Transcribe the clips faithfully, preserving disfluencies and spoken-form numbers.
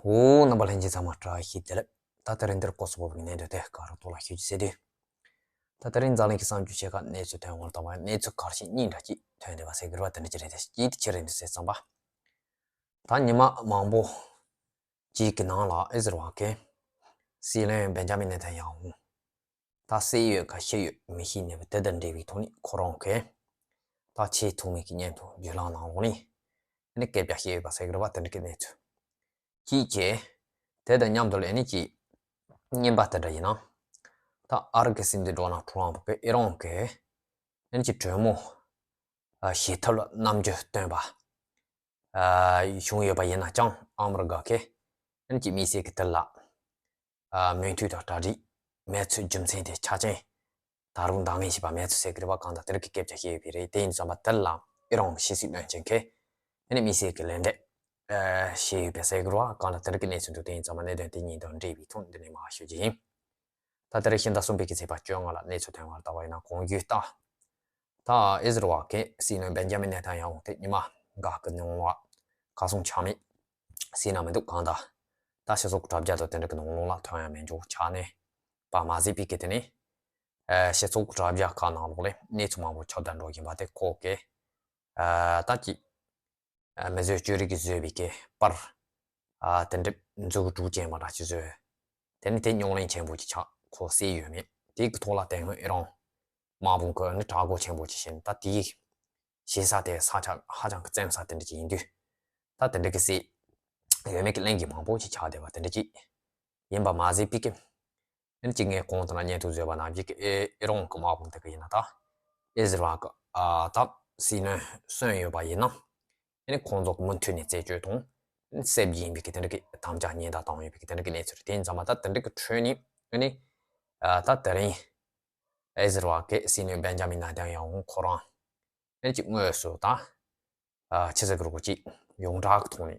བོད་རྣམ་པ་ལྷན་རྒྱས་ཚང་མ་བཀྲ་ཤིས་བདེ་ལེགས། ད་དེ་རིང་འདིར་སྐོར་སོགས་པའི་གནས་དོན་དེ་ག་རུ་ཐོག་ལ་ཞུ་རྒྱུ་ཟེར་དུས། ད་དེ་རིང་འཛམ་གླིང་གི་གསར་འགྱུར་ཆེ་ཁག་གནས་ཚུལ་ཐོན་བར་དང་བ་གནས་ཚུལ་གར་ཞིག་གཉིས་འདྲ་ཅིག་ཐོན་བསྡད་པ་ཟེར་དགོས་པ་དེ་འདྲ་ཅིག་རེད་དེ། གཅིག་དེ་ཅི་རེད་འདུག་ཟེར་ཙམ་པ། ད་ཉི་མ་མང་པོ་གཅིག་གི་ནང་ལ་ཨི་ཟི་རལ་གྱི་སྲིད་བློན་བེན་ཇ་མིན་ནེ་ཐན་ཡ་ཧུ། ད་བསད་ཡོད་ག་ཤི་ཡོད་མི་ཤེས་ནས་བ་དེ་དང་འབྲེལ་བའི་ཐོག་ནས་ཁོ་རང་གིས་ད་ཆེས་ཐོག་མའི་གི་སྙན་ཐོ་བརྒྱུད་ལམ་ནང་ལོགས་ནས་ཨ་ནི་སྐད་ཆ་བཤད་ཡོད་པ་ཟེར་གི་རེད་བ། དེ་འདྲ་གི་གནས་ཚུལ་གཅིག་བྱས། དེ་དང་མཉམ་དུ་ལ་ཨ་ནི་གཅིག་རྙིང་པ་དེ་འདྲ་ཡིན་ན། ད་ཨ་རི་གི་སྲིད་འཛིན་ཌོ་ནལ་ཊམ་ཕུ་གིས་ཨི་རན་གྱི་ཨ་ནི་གཅིག་གྲོས་མོལ་བྱེད་ཐབས་ལ་རྣམ་འགྱུར་སྟོན་པ་བྱུང་ཡོད་པ་ཡིན་ན་ཀྱང་ཨ་མི་རི་ཀ་གིས་ཨ་ནི་གཅིག་དམིགས་བསལ་གྱི་དེ་ལ་མོས་མཐུན་དང་གྲ་སྒྲིག་མེད་ཚུལ་རྒྱུ་མཚན་དེ་ཆ་རྐྱེན་ད་རུང་འདང་ངེས་བྱས་པ་མེད་ཚུལ་ཟེར་གི་རེད་བ། གང་ལྟར་དེ་རིགས་ཀྱི་སྐད་ཆ་བཤད་ཡོད་པ་རེད། དེ་ཡིན་ཙམ་པ་དེ་ལ་ཨི་རན་ཕྱི་སྲིད་བློན་ཆེན་གྱིས་ཨ་ནི་དམིགས་བསལ་གྱི་ལན་འདེབས་བྱས་ཡོད་པ་ཟེར་གི་རེད་བ། གང་ལྟར་དེ་རིགས་ཀྱི་གནས་ཚུལ་འདུག་དེ་ཡིན་ཙམ་པ་གནད་དོན་དེ་གཉིས་དང་འབྲེལ་བའི་ཐོག་འདི་ནས་མར་ཞུ་རྒྱུ་ཡིན། ད་དེ་རིང་ཕྱི་ཟླ་གསུམ་པའི་གི་ཚེས་པ་བཅོ་ལྔ་ལ་གནས་ཚུལ་ཐོན་བར་ལྟ་བ་ཡིན་ན། གོང་ཞུས་ལྟར། ད་ཨི་ཟི་རལ་གྱི་སྲིད་བློན་བེན་ཇ་མིན་ནེ་ཐན་ཡ་ཧུ་དེ་ཉི་མ་འགའ་གི་ནང་ལ་གར་སོང་ཆ་མེད་ཟེར་ན་མི་འདུག་གང་ལྟར་ད་སྤྱི་ཚོགས་དྲ་རྒྱ་དང་དེ་འདྲ་གི་ནང་ལོགས་ལ་ཐོན་ཡ་མེད་འཇོག་ཆ་ནས་པ་མ་ཟད་པའི་གི་དེ་ནས་ཨ་སྤྱི་ཚོགས་དྲ་རྒྱ་ཁག་ནང་ལོགས་ལ་གནས་ཚུལ་མང་པོ་ཁྱབ་བསྡད་འགྲོ་བཞིན་པ་དེ་ཁོ་གིས་ཨ་ད་ཅིག་ཨ་མི་བཟོས་བཅོས་རིག་གི་བཟོས་པའི་གི་པར་ཨ་དེ་འདྲ་མཛུབ་གུ་དྲུག་ཅན་པ་འདྲ་ཅིག་བཟོས། དེ་ནི་དེ་རྙོག་གླེང་ཆེན་པོ་ཅིག་ཆགས་ཁོ་བསད་ཡོད་མེད་དེ་གི་ཐོག་ལ་དེ་སྔོན་ཨི་རན་དམག་དཔུང་གིས་ནི་དྲག་རྒོལ་ཆེན་པོ་ཅིག་བྱས་ནས། ད་དེའི་བྱེད་ས་དེ་ས་ཆ་ཧ་ཅང་གི་བཙན་ས་དེ་འདྲ་ཅིག་ཡིན་དུས། ད་དེ་འདྲ་གི་བསད་ཡོད་མེད་ཀྱི་གླེང་གཞི་མང་པོ་ཅིག་ཆགས་བསྡད་པ་དེ་འདྲ་ཅིག་ཡིན་པ་མ་ཟད་པའི་གི་ཨ་ནི་གཅིག་ངས་གོང་དུ་ན་སྙན་ཐོ་བཟོས་པ་ནང་བཞིན་གྱི་ཨེ་ཨི་རན་གྱི་དམག་དཔུང་དེ་ག་ཡིན་ན་ད་ཨི་ཟི་རལ་གྱི་ཨ་ད་སྲིད་བློན་གསོན་ཡོད་པ་ཡིན་ན་ཨ་ནི་ཁོང་ཚོ་གི་མུ་མཐུད་ནས་རྩད་གཅོད་དང་ཨ་ནི་བསད་རྒྱུ་ཡིན་པའི་གི་དེ་འདྲ་གི་དམ་བཅའ་ཉེན་བརྡ་བཏང་ཡོད་པའི་གི་དེ་འདྲ་གི་གནས་ཚུལ་རེད། དེ་ཡིན་ཙང་མ་ད་དེ་འདྲ་གི་ཁྲོད་ནས་ཨ་ནི་ཨ་ད་དེ་རིང་ཨི་ཟི་རལ་གྱི་སྲིད་བློན་བེན་ཇ་མིན་ནེ་ཐན་ཡ་ཧུ་ཁོ་རང་ཨ་ནི་གཅིག་དངོས་སུ་ད། ཨ་ཆི་ཟེར་གི་རེད་གོ་ཅིག་ཡོངས་གྲགས་ཀྱི་ཐོག་ནས་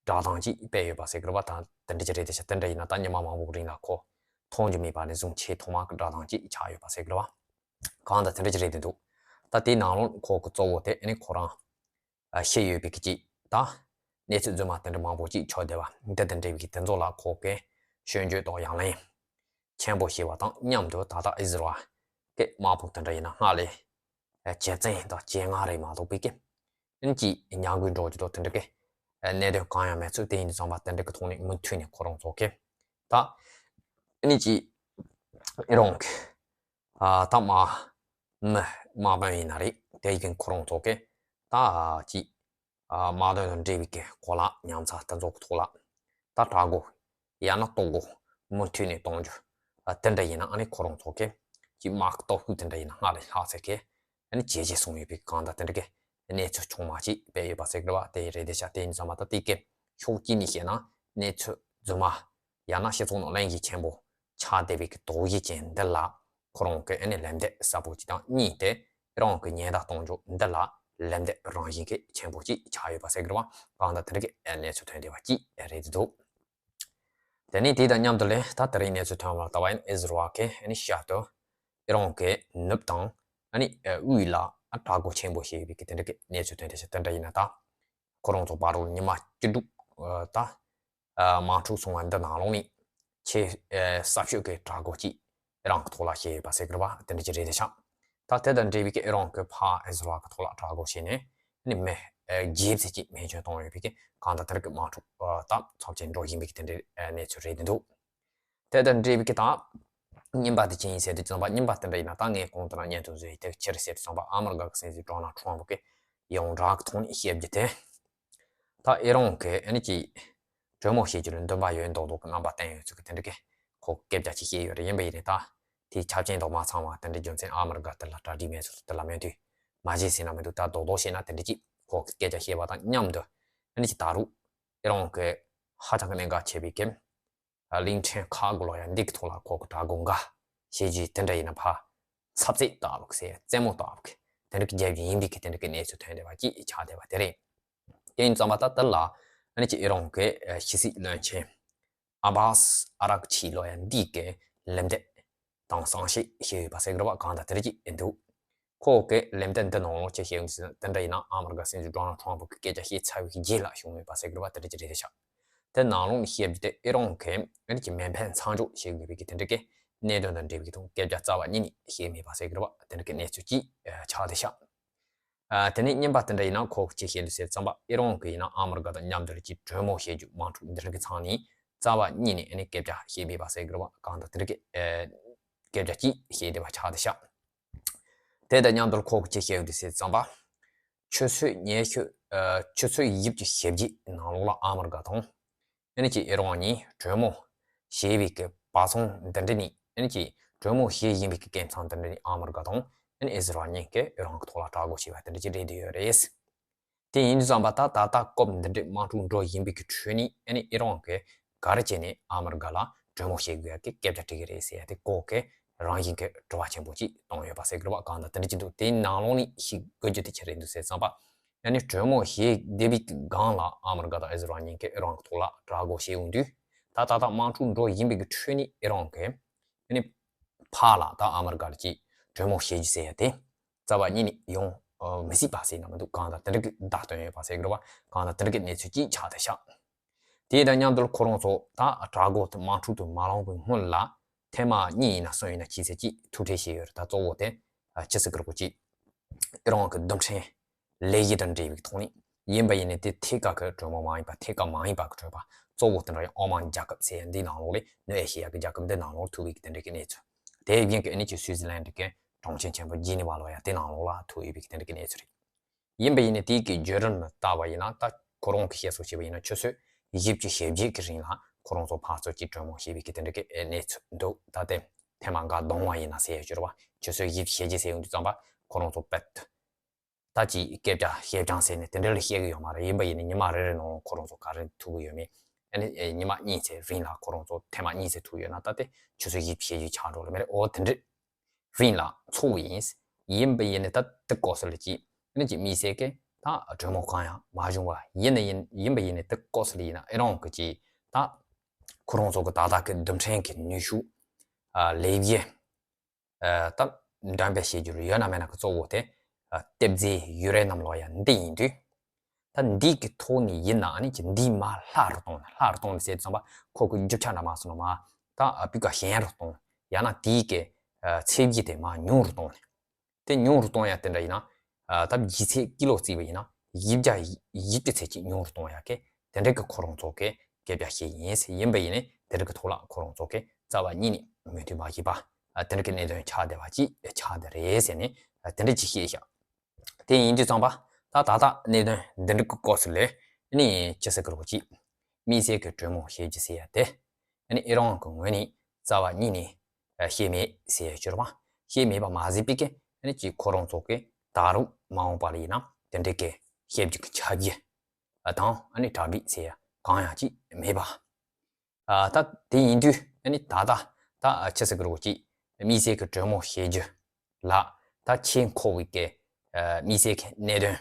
བསྒྲགས་གཏམ་ཅིག་སྤེལ་ཡོད་པ་ཟེར་གི་རེད་བ། ད་དེ་འདྲ་ཅིག་རེད་དེ་ཤ་དེ་འདྲ་ཡིན་ན་ད་ཉི་མ་མང་པོ་གི་རིང་ལ་ཁོ་མཐོང་རྒྱུ་མེད་པ་ནས་བཟུང་ཆེས་ཐོག་མ་གི་བསྒྲགས་གཏམ་ཅིག་ཆགས་ཡོད་པ་ཟེར་གི་རེད་བ། གང་ལྟར་དེ་འདྲ་ཅིག་རེད་དེ་འདུག་ད་དེའི་ནང་ལོགས་ཁོ་གི་གཙོ་བོ་དེ་ཨ་ནི་ཁོ་རང་ཨ་ཤི་ཡོད་པའི་གི་ཅིག་ད་གནས་ཚུལ་རྫུན་མ་དེ་འདྲ་མང་པོ་ཅིག་ཁྱབ་བསྡད་པ་འདི་དང་འབྲེལ་བའི་གི་དེ་ཚོ་ལ་ཁོ་གིས་སྐྱོན་བརྗོད་དང་ཡང་ལན་ཆེན་པོ་བྱས་པ་དང་མཉམ་དུ་ད་ལྟ་ཨི་ཟི་རལ་གྱི་དམག་དཔུང་དེ་འདྲ་ཡིན་ན་སྔར་ལས་ཇེ་བཙན་དང་ཇེ་ངར་རེ་མ་གཏོགས་པའི་གི་ཨ་ནི་ཅིག་ཉམས་རྒུད་འགྲོ་རྒྱུ་དང་དེ་འདྲ་གི་གནད་དོན་གང་ཡང་མེད་ཚུལ། དེ་ཡིན་དུས་ཙམ་པ་དེ་འདྲ་གི་ཐོག་ནས་མུ་མཐུད་ནས་ཁོ་རང་ཚོ་གིས་ད་ཨ་ནི་ཅིག་ཨི་རན་གྱི་ཨ་ད་དམག་མི་དམག་དཔོན་ཡིན་ན་རེད། དེ་ཡིན་ཁོ་རང་ཚོ་གིས་ད་ཅིག་ཨ་དམག་དོན་དང་འབྲེལ་བའི་གི་གོ་ལག་ཉམས་ཚད་དེ་ཚོ་གི་ཐོག་ལ་ད་དྲག་རྒོལ་ཡང་ན་གཏོར་རྒོལ་མུ་མཐུད་ནས་གཏོང་རྒྱུ་ཨ་དེ་འདྲ་ཡིན་ན་ཨ་ནི་ཁོ་རང་ཚོ་གིས་ཅིག་དམག་གི་སྟོབས་ཤུགས་དེ་འདྲ་ཡིན་ན་སྔར་ལས་ལྷག་ཚད་གི་ཨ་ནི་ཇེ་ཆེ་སོང་ཡོད་པའི་གང་ལྟར་དེ་འདྲ་གི་གནས་ཚུལ་ཆུང་མ་ཅིག་སྤེལ་ཡོད་པ་ཟེར་གི་རེད་བ། དེ་རེད་དེ་ཤ་དེ་ཡིན་ཙང་མ་ད་དེ་གི་ཕྱོགས་གཅིག་ནས་བཤད་ན་གནས་ཚུལ་རྫུན་མ་ཡང་ན་སྤྱི་ཚོགས་ནང་གླེང་གཞི་ཆེན་པོ་ཆགས་བསྡད་པའི་གི་དོགས་གཞི་ཅན་འདི་ལ་ཁོ་རང་གི་ཨ་ནི་ལན་འདེབས་གསལ་པོ་ཅིག་དང་། གཉིས་དེ་ཨི་རན་གྱི་ཉེན་བརྡ་གཏོང་རྒྱུ་འདི་ལ་ལན་འདེབས་རང་བཞིན་གྱི་ཆེན་པོ་ཅིག་ཆགས་ཡོད་པ་ཟེར་གི་རེད་བ། གང་ལྟར་དེ་འདྲ་གི་གནས་ཚུལ་ཐོན་བསྡད་པ་ཅིག་རེད་འདུག་དེ་ནས་དེ་དང་མཉམ་དུ་ལས་ད་དེ་རིང་གནས་ཚུལ་ཐོན་བར་ལྟ་བ་ཡིན། ཨི་ཟི་རལ་གྱིས་ཨ་ནི་ཤར་དུ་ཨི་རན་གྱི་ནུབ་དང་ཨ་ནི་དབུས་ལ་དྲག་རྒོལ་ཆེན་པོ་བྱས་ཡོད་པའི་གི་དེ་འདྲ་གི་གནས་ཚུལ་ཐོན་བསྡད་ཤག་དེ་འདྲ་ཡིན་ན་ད། ཁོ་རང་ཚོ་བར་དུ་ཉི་མ་བཅུ་དྲུག་ཨ་ད་ཨ་མ་འཁྲུག་སོང་བ་འདི་ནང་ལོགས་ནས་ཆེས་ཨ་ཟབ་ཤོས་ཀྱི་དྲག་རྒོལ་ཅིག་ཨི་རན་གྱི་ཐོག་ལ་བྱས་ཡོད་པ་ཟེར་གི་རེད་བ། དེ་འདྲ་ཅིག་རེད་དེ་ཤག་ད་དེ་དང་འབྲེལ་བའི་གི་ཨི་རན་གྱིས་ཕར་ཨི་ཟི་རལ་གྱི་ཐོག་ལ་དྲག་རྒོལ་བྱས་ནས་ནི་མི་ཨ་བརྒྱད་ཙམ་ཅིག་རྨས་སྐྱོན་བཏང་ཡོད་པའི་གི་གང་ལྟར་དེ་རིང་གི་མ་འཁྲུག་ཨ་ད་ཚབས་ཆེན་འགྲོ་བཞིན་པའི་གི་དེ་འདྲའི་ཨ་གནས་ཚུལ་རེད་དེ་འདུག་དེ་དང་འབྲེལ་བའི་གི་ད་རྙིང་པ་དེ་ཅི་ཡིན་ཟེར་དུས་ཙམ་པ། རྙིང་པ་དེ་འདྲ་ཡིན་ན་ད་ངས་གོང་དུ་ན་སྙན་ཐོ་བཟོས་ཡིན་དེ་ཕྱིར་ཟེར་དུས་ཙམ་པ། ཨ་མི་རི་ཀ་གི་སྲིད་འཛིན་ཌོ་ནལ་ཊམ་ཕུ་གིས་ཡོངས་གྲགས་ཀྱི་ཐོག་ནས་བཤད་རྒྱུ་དེ། ད་ཨི་རན་གྱིས་ཨ་ནི་ཅིག་གྲོས་མོལ་བྱེད་རྒྱུ་ལ་འདུན་པ་ཡོད་མདོག་མདོག་གི་རྣམ་པ་བསྟན་ཡོད་ཚུལ་གྱི་དེ་འདྲ་གི་ཁོ་སྐད་ཆ་ཅིག་བཤད་ཡོད་རེད། ཡིན་པ་ཡིན་ནའི་ད་དེའི་ཆ་རྐྱེན་དང་མ་ཚང་བ་དེ་འདྲའི་རྒྱུ་མཚན་ཨ་མི་རི་ཀ་དེ་ལ་གྲ་སྒྲིག་མེད་ཚུལ་དེ་ལ་མེད་དུས་མ་བྱེད་ཟེར་ན་མི་འདུག་ད་རྡོག་རྡོག་བཤད་ན་དེ་འདྲ་ཅིག་ཁོ་གི་སྐད་ཆ་བཤད་པ་དང་མཉམ་དུ་ཨ་ནི་ཅིག་ད་རུང་ཨི་རན་གྱིས་ཧ་ཅང་གི་གནད་འགག་ཆེ་བའི་གི་གླིང་ཕྲན་ཁག་གི་ལོ་ཡ་འདི་གི་ཐོག་ལ་ཁོ་གི་དྲག་རྒོལ་འགའ་བྱས་རྗེས་དེ་འདྲ་ཡིན་ན་ཕར་འཚབ་འཚུབ་ལྟ་བུ་ཟེར་རྩེད་མོ་ལྟ་བུ་དེ་འདྲ་གི་རྒྱབ་ཀྱི་ཡིན་པའི་གི་དེ་འདྲ་གི་གནས་ཚུལ་ཐོན་བསྡད་པ་ཅིག་ཆགས་བསྡད་པ་དེ་རེད། དེ་ཡིན་ཙམ་པ་ད་དེ་ལ་ཨ་ནི་ཅིག་ཨི་རན་གྱི་ཕྱི་སྲིད་བློན་ཆེན་ཨ་བྷ་སི་ཨ་རག་ཆི་ལོ་ཡ་འདི་གི་ལན་འདེབས་དང་གསང་བཤད་བྱས་ཡོད་པ་ཟེར་གི་རེད་བ། གང་ལྟར་དེ་འདྲ་ཅིག་ཡིན་འདུག་ཁོ་གི་ལན་འདེབས་འདི་ནང་ལོགས་ཅིག་བཤད་ཡོང་ཟེར་ན་དེ་འདྲ་ཡིན་ན་ཨ་མི་རི་ཀ་སྲིད་འཛིན་ཌོ་ནལ་ཊམ་ཕུ་གི་སྐད་ཆ་བཤད་ཚར་བའི་རྗེས་ལ་བྱུང་ཡོད་པ་ཟེར་གི་རེད་བ། དེ་འདྲ་ཅིག་རེད་ཤག་དེ་ནང་ལོགས་ནས་བཤད་རྒྱུ་དེ་ཨི་རན་གྱི་ཨ་ནི་ཀྱི་མེ་འཕེན་མཚམས་འཇོག་བྱེད་དགོས་པའི་གི་དེ་འདྲ་གི་གནད་དོན་དང་འབྲེལ་བའི་གི་ཐོག་སྐད་ཆ་རྩ་བ་ཉིད་ནས་བཤད་མེད་པ་ཟེར་གི་རེད་བ། དེ་འདྲ་གི་གནས་ཚུལ་ཅིག་ཆགས་བསྡད་ཤག་ཨ། དེ་ནས་གཉིས་པ་དེ་འདྲ་ཡིན་ན་ཁོ་གི་ཅི་བཤད་འདུག་ཟེར་ཙམ་པ། ཨི་རན་གྱི་ཡིན་ན་ཨ་མི་རི་ཀ་དང་མཉམ་དུ་ཅིག་གྲོས་མོལ་བྱེད་རྒྱུ་དམག་འཁྲུག་འདི་འདྲ་གི་ཚང་ནས་རྩ་བ་ཉིད་ནས་ཨ་ནི་སྐད་ཆ་བཤད་མེད་པ་ཟེར་གི་རེད་བ། གང་ལྟར་དེ་འདྲ་གི་ཨ་སྐད་ཆ་ཅིག་བཤད་བསྡད་པ་ཆགས་བསྡད་ཤག་དེ་དང་མཉམ་དུ་ཁོ་གི་ཅི་བཤད་འདུག་ཟེར་ཙམ་པ། ཆུ་ཚོད་ཉི་ཤུ་ཨ་ཆུ་ཚོད་བཞི་བཅུ་ཞེ་བརྒྱད་ནང་ལོགས་ལ་ཨ་མི་རི་ཀ་དང་ཨ་ནི་ཅིག་ཨི་རན་གཉིས་གྲོས་མོལ་བྱས་པའི་གི་བར་མཚམས་འདི་འདྲ་ནས། ཨ་ནི་ཅིག་གྲོས་མོལ་བྱས་ཡིན་པའི་གི་སྐབས་མཚམས་འདི་འདྲ་ནས་ཨ་མི་རི་ཀ་དང་ཨ་ནི་ཨི་ཟི་རལ་གཉིས་ཀས་ཨི་རན་གྱི་ཐོག་ལ་དྲག་རྒོལ་བྱས་པ་དེ་འདྲ་ཅིག་རེད་བསྡད་ཡོད་རེད། དེ་ཡིན་དུས་ཙམ་པ་ད་ད་ལྟ་སྐབས་འདི་འདྲའི་དམག་འཁྲུག་འགྲོ་བཞིན་པའི་གི་ཁྲོད་ནས་ཨ་ནི་ཨི་རན་གྱིས་ག་རེ་བྱས་ནས་ཨ་མི་རི་ཀ་ལ་གྲོས་མོལ་བྱེད་དགོས་ཡ་གི་སྐད་ཆ་དྲིས་ཀྱི་རེད་ཟེར་ཡ་དེ་སྐོར་གྱི་རང་བཞིན་གྱི་དྲི་བ་ཆེན་པོ་ཅིག་བཏང་ཡོད་པ་ཟེར་གི་རེད་བ། གང་ལྟར་དེ་འདྲ་ཅིག་འདུག་དེའི་ནང་ལོགས་ནས་ཤེས་དགོས་རྒྱུ་དེ་ཆི་རེད་འདུག་ཟེར་ཙམ་པ། ཨ་ནི་གྲོས་མོལ་བྱས་བསྡད་པའི་གི་སྒང་ལ་ཨ་མི་རི་ཀ་དང་ཨི་ཟི་རལ་གཉིས་ཀས་ཨི་རན་གྱི་ཐོག་ལ་དྲག་རྒོལ་བྱས་ཡོང་དུས། ད་ད་ལྟ་དམག་འཁྲུག་འགྲོ་བཞིན་པའི་གི་ཁྲོད་ནས་ཨི་རན་གྱིས་ཨ་ནི་ཕར་ལ་ད་ཨ་མི་རི་ཀ་ལ་ཅིག་གྲོས་མོལ་བྱེད་རྒྱུ་ཟེར་ཡ་དེ་རྩ་བ་ཉིད་ནས་ཡོང་མི་སྲིད་པ་ཟེར་ན་མི་འདུག་གང་ལྟར་དེ་འདྲ་གི་བརྡ་སྟོན་ཡོད་པ་ཟེར་གི་རེད་བ། གང་ལྟར་དེ་འདྲ་གི་གནས་ཚུལ་ཅིག་ཆགས་བསྡད་ཤག་དེ་དང་མཉམ་དུ་ཁོ་རང་ཚོ་ད་དྲག་རྒོལ་དེ་དམག་འཁྲུག་དེ་མ་ལངས་པའི་སྔོན་ལ་ཐེངས་མ་གཉིས་ཡིན་ན་གསུམ་ཡིན་ན་ཕྱིན་ཚེ་ཅིག་ཐུག་འཕྲད་བྱས་ཡོད་རེད། ད་གཙོ་བོ་དེ་ཨ་ཅི་ཟེར་གི་རེད་གོ་ཅིག་ཨི་རན་གྱི་རྡུལ་ཕྲན་ལས་གཞི་དང་འབྲེལ་བའི་ཐོག་ནས་ཡིན་པ་ཡིན་ནའི་དེ་ཐད་ཀར་གྱི་གྲོས་མོལ་མ་ཡིན་པ། ཐད་ཀར་མ་ཡིན་པ་གི་གྲོས་པ་གཙོ་བོ་དེ་འདྲ་ཡང་ཨོ་མན་རྒྱལ་ཁབ་ཟེར་ཡ་འདི་ནང་ལོགས་ལ་ནུ་ཨེ་ཤེ་ཡ་གི་རྒྱལ་ཁབ་འདི་ནང་ལོགས་ཐུག་པའི་གི་དེ་འདྲ་གི་གནས་ཚུལ། དེ་བཞིན་གྱི་ཨ་ནི་ཅིག་སུའི་ཛི་ལན་གྱི་གྲོང་ཁྱེར་ཆེན་པོ་ཇི་ནི་ཝ་ལབ་ཡ་དེ་ནང་ལོགས་ལ་ཐུག་ཡོད་པའི་གི་དེ་འདྲ་གི་གནས་ཚུལ་རེད། ཡིན་པ་ཡིན་ནའི་དེའི་གི་བརྒྱུད་རིམ་ལ་བལྟས་པ་ཡིན་ན། ད་ཁོ་རང་གི་བཤད་སྲོལ་བྱས་པ་ཡིན་ན་ཆུ་ཚོད་བཞི་བཅུ་ཞེ་བརྒྱད་ཀྱི་རིང་ལ་ཁོ་རང་ཚོ་ཕར་ཚུར་གྱི་གྲོས་མོལ་བྱས་པའི་གི་དེ་འདྲ་གི་གནས་ཚུལ་འདུག་ད་དེ་ཐེངས་མ་འགའ་གདོང་བ་ཡིན་ན་ཟེར་ཡ་ཅིག་རེད་བ། ཆུ་ཚོད་བཞི་བཅུ་ཞེ་བརྒྱད་ཟེར་ཡོང་དུས་ཙམ་པ་ཁོ་རང་ཚོ་དཔེ་ད་ཅིག་སྐད་ཆ་བཤད་རྐྱང་ཟེར་ནས་དེ་འདྲ་ལ་བཤད་གི་ཡོད་མ་རེད། ཡིན་པ་ཡིན་ནའི་ཉི་མ་རེ་རེ་ནང་ཁོ་རང་ཚོ་ག་རེ་ཐུག་གི་ཡོད་མེད། ཨ་ནི་ཉི་མ་གཉིས་ཙམ་རིང་ལ་ཁོ་རང་ཚོ་ཐེངས་མ་གཉིས་ཙམ་ཐུག་ཡོད་ན་ད་དེ་ཆུ་ཚོད་བཞི་བཅུ་ཞེ་བརྒྱད་ཆགས་འགྲོ་ལེ་མ་རེད། འོ་དེ་འདྲ་རིང་ལ་ཚོགས་ཡིན། ཡིན་པ་ཡིན་ནའི་ད་དེ་སྐབས་སུ་ལ་ཅིག་ཨ་ནི་ཅིག་དམིགས་བསལ་གྱི་ད་གྲོས་མོལ་གང་ཡང་མ་བྱུང་བ་ཡིན་ན་ཡིན། ཡིན་པ་ཡིན་ནའི་དེ་སྐབས་སུ་ལ་ཡིན་ན་ཨི་རན་གྱི་ཅིག་ད་ཁོ་རང་ཚོ་གི་ད་ལྟ་གི་རྡུལ་ཕྲན་གྱི་ནུས་ཤུགས་ཨ་ལས་གཞི་ཨ་ད་འདོན་སྤེལ་བྱེད་རྒྱུ་ཡོད་ན་མེད་ན་གི་གཙོ་བོ་དེ་ཨ་ལྟེབ་རྫས་ཡུ་རེ་ནམ་ལབ་ཡ་འདི་ཡིན་དུས། ད་འདི་གི་ཐོག་ནས་ཡིན་ན་ཨ་ནི་ཅིག་འདི་མར་ལྷག་རུ་གཏོང་ནས། ལྷག་རུ་གཏོང་ནས་ཟེར་དུས་ཙམ་པ་ཁོ་གི་རྒྱུ་ཆ་འདྲ་མ་སོང་ན་མར་ད་ཨ་སྤུས་ཀ་ཞན་རུ་གཏོང་། ཡང་ན་དེའི་གི་ཨ་ཚད་གཞི་དེ་མར་ཉུང་རུ་གཏོང་ནས། དེ་ཉུང་རུ་གཏོང་ཡ་དེ་འདྲ་ཡིན་ན་ཨ་ད་ལྗིད་ཚད་ཀི་ལོ་བརྩིས་པ་ཡིན་ན་བཞི་བརྒྱ་བཞི་བཅུ་ཚད་ཅིག་ཉུང་རུ་གཏོང་ཡ་གི་དེ་འདྲ་གི་ཁོ་རང་ཚོ་གི་སྐད་ཆ་བཤད་ཡིན་ཟེར། ཡིན་པ་ཡིན་ནའི་དེ་འདྲ་གི་ཐོག་ལ་ཁོ་རང་ཚོ་གི་རྩ་བ་ཉིད་ནས་མོས་མཐུན་མ་བྱས་པ་ཨ་དེ་འདྲ་གི་གནད་དོན་ཆགས་བསྡད་པ་ཅིག་ཆགས་བསྡད་རེད་ཟེར་ནས་ཨ་དེ་འདྲ་ཅིག་བཤད་ཤག་དེ་ཡིན་དུས་ཙམ་པ་ད་ད་ལྟ་གནད་དོན་འདི་འདྲ་གི་སྐོར་ཟེར་ལས་ཨ་ནི་ཅི་ཟེར་གི་རེད་གོ་ཅིག་དམིགས་བསལ་གྱི་གྲོས་མོལ་བྱེད་རྒྱུ་ཟེར་ཡ་དེ་ཨ་ནི་ཨི་རན་གྱི་ངོས་ནས་རྩ་བ་ཉིད་ནས་ཨ་བཤད་མེད་ཟེར་ཡ་ཅིག་རེད་བ། བཤད་མེད་པ་མ་ཟད་པའི་གི་ཨ་ནི་ཅིག་ཁོ་རང་ཚོ་གི་ད་རུང་མ་འོངས་པ་ལ་ཡིན་ན་དེ་འདྲའི་གི་བཤད་རྒྱུ་གི་འཆར་གཞི་ཨ་དང་ཨ་ནི་གྲ་སྒྲིག་ཟེར་ཡ་གང་ཡང་ཅིག་མེད་པ། ཨ་ད་དེ་ཡིན་དུས་ཨ་ནི་ད་ལྟ་ད་ཨ་ཅི་ཟེར་གི་རེད་གོ་ཅིག་དམིགས་བསལ་གྱི་གྲོས་མོལ་བྱེད་རྒྱུ་ལ་ད་ཆེས་མཁོ་བའི་གི་ཨ་དམིགས་བསལ་གྱི་གནད་དོན་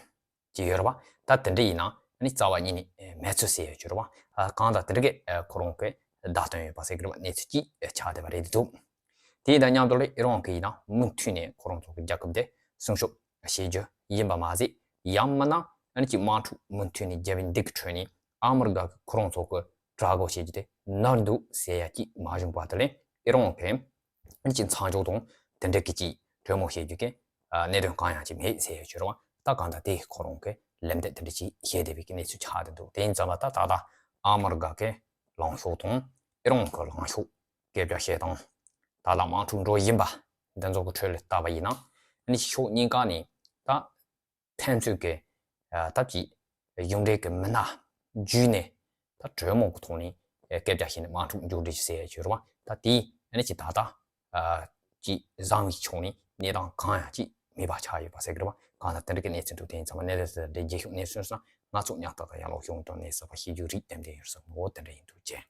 ཅིག་ཡོད་རེད་བ། ད་དེ་འདྲ་ཡིན་ན་ཨ་ནི་རྩ་བ་ཉིད་ནས་མེད་ཚུལ་ཟེར་ཡ་ཅིག་ཡོད་རེད་བ། ཨ་གང་ལྟར་དེ་འདྲ་གི་ཨ་ཁོ་རང་གི་བརྡ་སྟོན་ཡོད་པ་ཟེར་གི་རེད་བ། གནས་ཚུལ་ཅིག་ཨ་ཆགས་བསྡད་པ་རེད་འདུག་དེ་དང་མཉམ་དུ་ལ་ཨི་རན་གྱི་ཡིན་ན་མུ་མཐུད་ནས་ཁོ་རང་ཚོ་གི་རྒྱལ་ཁབ་དེ་སྲུང་སྐྱོབ་བྱེད་རྒྱུ་ཡིན་པ་མ་ཟད། ཡང་མིན་ན་ཨ་ནི་ཅིག་དམག་འཁྲུག་མུ་མཐུད་ནས་རྒྱབ་པའི་འདི་གི་ཁྲོད་ནས་ཨ་མི་རི་ཀ་གི་ཁོ་རང་ཚོ་གི་དྲག་རྒོལ་བྱེད་རྒྱུ་དེ་ནོར་འདུག་ཟེར་ཡ་ཅིག་མ་བྱུང་བར་དུ་ལ་ཨི་རན་གྱིས་ཨ་ནི་ཅིག་མཚམས་འཇོག་དང་དེ་འདྲ་གི་ཅིག་གྲོས་མོལ་བྱེད་རྒྱུ་གི་ཨ་གནད་དོན་གང་ཡང་ཅིག་མེད་ཟེར་ཡ་ཅིག་ཡོད་རེད་བ། ད་གང་ལྟར་དེ་ཁོ་རང་གི་ལམ་སྟོན་དེ་འདྲ་ཅིག་བྱས་བསྡད་པའི་གི་གནས་ཚུལ་ཆགས་བསྡད་འདུག་དེ་ཡིན་ཙང་ད་ད་ལྟ་ཨ་མི་རི་ཀ་གི་ལངས་ཕྱོགས་དང་ཨི་རན་གྱི་ལངས་ཕྱོགས་སྐད་ཆ་བཤད་སྟངས། ད་ལྟ་དམག་འཁྲུག་འགྲོ་བཞིན་པ་འདི་ཚོ་གི་ཁྲོད་ལ་བལྟས་པ་ཡིན་ན་ཨ་ནི་ཕྱོགས་གཉིས་ཀ་ནས་ད་ཕན་ཚུན་གྱི་ཨ་སྟབས་ཀྱིས་གཞུང་འབྲེལ་གྱི་མི་སྣ་བརྒྱུད་ནས་ད་གྲོས་མོལ་གྱི་ཐོག་ནས་ཨ་སྐད་ཆ་བཤད་ནས་དམག་འཁྲུག་མཇུག་སྒྲིལ་ཟེར་ཡ་ཅིག་ཡོད་རེད་བ། ད་དེ་ཨ་ནི་ཅིག་ད་ལྟ་ཨ་ཅིག་བཟང་བའི་ཕྱོགས་ནས་གནས་སྟངས་གང་ཡང་ཅིག་མེད་པ་ཆགས་ཡོད་པ་ཟེར་གི་རེད་བ། གང་ལྟར་དེ་འདྲ་གི་གནས་ཚུལ་འདུག་དེ་ཡིན་ཙང་མ་གནས་ཚུལ་དེ་རྗེས་ཤུགས་གནས་ཚུལ་སོང་ང་ཚོ་ཉག་ཐག་ཐག་ཡར་ལོག་ཤོག་དང་གནས་ཚུལ་པ་ཤེས་རྒྱུ་རིགས་ལྡན་ལྡན་ཡོད་ས་ངོ་བོ་དེ་འདྲ་ཡིན་འདུག་ཅེས།